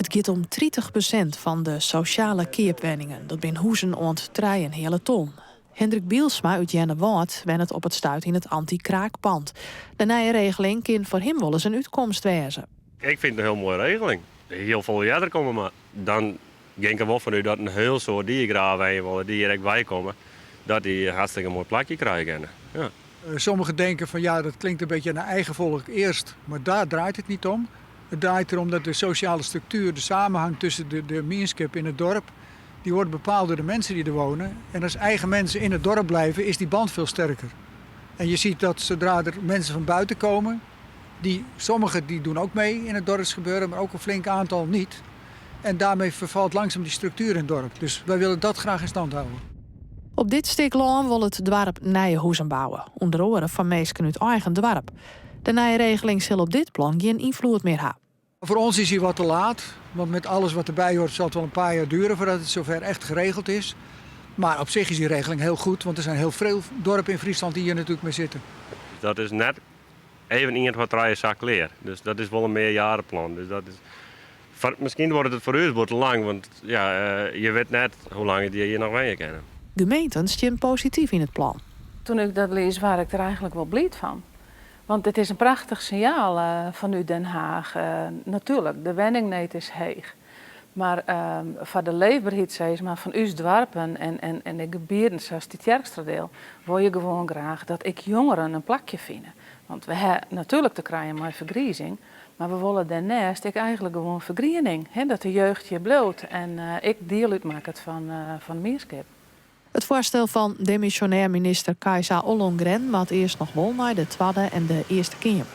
It giet om 30% fan de sosjale keapwenningen. Dat binne huzen oant 3,5 ton. Hendrik Bielsma út Earnewâld wennet op it stuit yn it anty-kraakpand. De nije regeling kin foar him wolris in útkomst wêze. Ik fyn it in hiel moaie regeling. Hiel folle earder komme mar dan gean ik der wol fan út dat in hiel soad dy't graach wenje wolle, dy't hjir ek wei komme, dat dy in hartstikke moai plakje krije kinne. Ja. Sommigen denken van ja, dat klinkt een beetje naar eigen volk eerst, maar daar draait het niet om. Het draait erom dat de sociale structuur, de samenhang tussen de mienskip in het dorp, die wordt bepaald door de mensen die er wonen. En als eigen mensen in het dorp blijven, is die band veel sterker. En je ziet dat zodra er mensen van buiten komen, die, sommigen die doen ook mee in het dorpsgebeuren, maar ook een flink aantal niet. En daarmee vervalt langzaam die structuur in het dorp. Dus wij willen dat graag in stand houden. Op dit stik lân wol it doarp nije huzen bouwe, ûnder oare foar minsken út eigen doarp. De nije regeling sil op dit plan gjin ynfloed mear ha. Voor ons is hij wat te laat, want met alles wat erbij hoort zal het wel een paar jaar duren voordat het zover echt geregeld is. Maar op zich is die regeling heel goed, want er zijn heel veel dorpen in Friesland die hier natuurlijk mee zitten. Dat is net even ien, twa, trije sa klear. Dus dat is wol in mearjarenplan. Dus dat is, miskien duorret it foar ús wol te lang, want ja, je wit net hoe lang je hjir noch wenje kinne. Gemeenten steane posityf yn it plan. Toen ik dat lies, waard ik der eigenlik wol bliid fan. Want it is in prachtich sinjaal fanút Den Haag. Natuerlik, de wenningneed is heech. Mar foar de leefberheid sis mar, fan ús doarpen en de gebieten sa as Tytsjerksteradiel wol je gewoan graach dat ek jongeren in plakje fine. Want we ha natuerlik te krijen mei fergrizing, mar we wolle dêrneist ek eigenlik gewoan fergriening. Dat de jeugd hjir bliuwt en ek diel útmakket fan de mienskip. It foarstel fan demisjonêr minister Kajsa Ollongren moat earst noch wol nei de Twadde en de Earste Keamer.